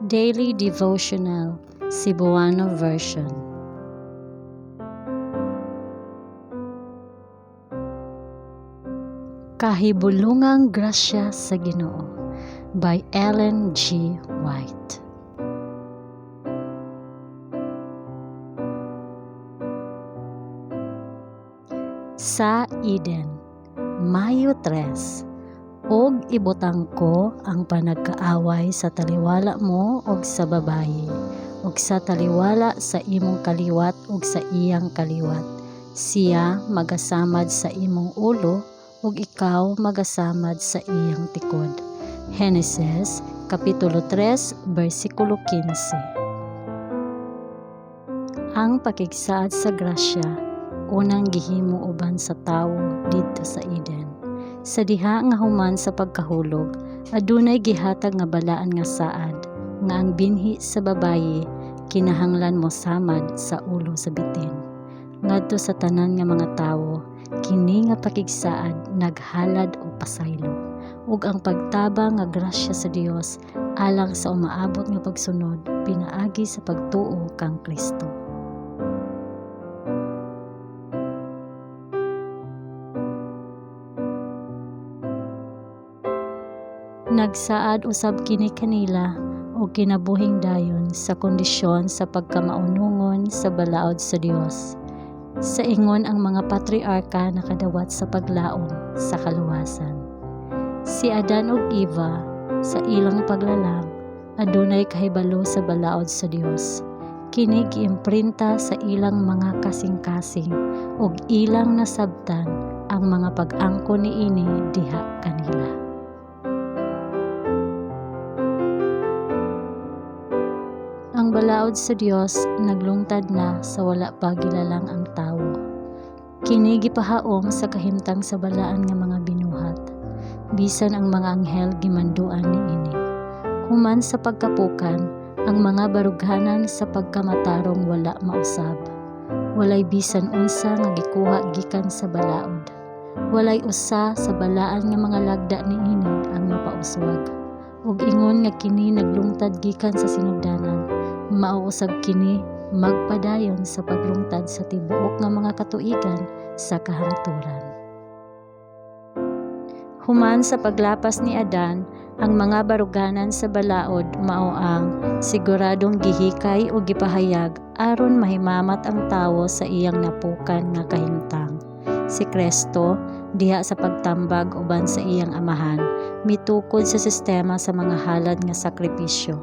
Daily Devotional Cebuano Version. Kahibulongang Grasya sa Ginoo by Ellen G. White. Sa Eden, Mayo 3. Og ibutang ko ang panagkaaway sa taliwala mo ug sa babaye, ug sa taliwala sa imong kaliwat ug sa iyang kaliwat. Siya magasamad sa imong ulo ug ikaw magasamad sa iyang tikod. Henesis Kapitulo 3, versikulo 15. Ang pakigsaad sa grasya unang gihimo uban sa tawo didto sa Eden. Sa diha nga human sa pagkahulog, adunay gihatag nga balaan nga saad nga ang binhi sa babaye kinahanglan mosamad sa ulo sa bitin. Ngadto sa tanan nga mga tawo, kini nga pakigsaad naghalad og pasaylo ug ang pagtabang nga grasya sa Dios alang sa umaabot nga pagsunod pinaagi sa pagtuo kang Kristo. Nagsaad usab kini kanila og kinabuhing dayon sa kondisyon sa pagkamaunongon sa balaod sa Dios. Sa ingon ang mga patriarka nakadawat sa paglaom sa kaluwasan. Si Adan ug Eva sa ilang paglalang adunay kahibalo sa balaod sa Dios. Kini giimprinta sa ilang mga kasing-kasing ug ilang nasabtan ang mga pag-angkon niini diha kanila. Ang balaod sa Dios naglungtad na sa wala pa gilalang ang tawo. Kini gipahaom sa kahimtang sa balaan nga mga binuhat. Bisan ang mga anghel gimanduan niini. Human sa pagkapukan, ang mga barughanan sa pagkamatarong wala mausab. Walay bisan unsa nga gikuha gikan sa balaod. Walay usa sa balaan nga mga lagda niini ang mapauswag. Ug ingon nga kini naglungtad gikan sa sinugdanan, mao usab kini magpadayon sa paglungtad sa tibuok nga mga katuigan sa kahangturan. Human sa paglapas ni Adan, ang mga baruganan sa balaod mao ang siguradong gihikay o gipahayag aron mahimamat ang tawo sa iyang napukan nga kahimtang. Si Kristo, diha sa pagtambag uban sa iyang amahan, mitukod sa sistema sa mga halad nga sakripisyo,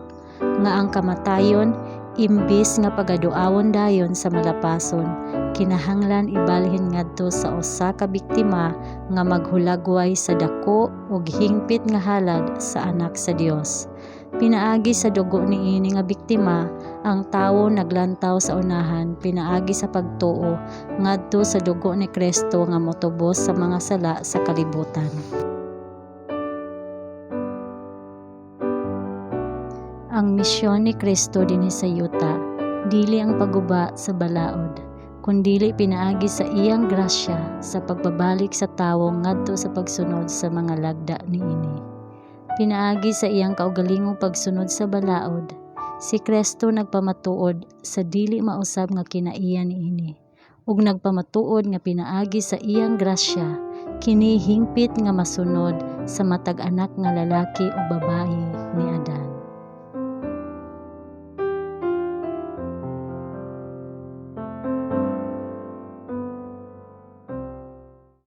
nga ang kamatayon imbis nga pagaduawon dayon sa malapason, kinahanglan ibalhin ngadto sa usa ka biktima nga maghulagway sa dako ug hingpit nga halad sa Anak sa Dios. Pinaagi sa dugo niini nga biktima, ang tawo naglantaw sa unahan pinaagi sa pagtuo ngadto sa dugo ni Kristo nga motubos sa mga sala sa kalibutan. Ang misyon ni Kristo dinhi sa yuta dili ang pagguba sa balaod, kundili pinaagi sa iyang grasya sa pagbabalik sa tawo ngadto sa pagsunod sa mga lagda niini. Pinaagi sa iyang kaugalingong pagsunod sa balaod, si Kristo nagpamatuod sa dili mausab nga kinaiya niini ug nagpamatuod nga pinaagi sa iyang grasya kini hingpit nga masunod sa matag anak nga lalaki o babaye ni Adan.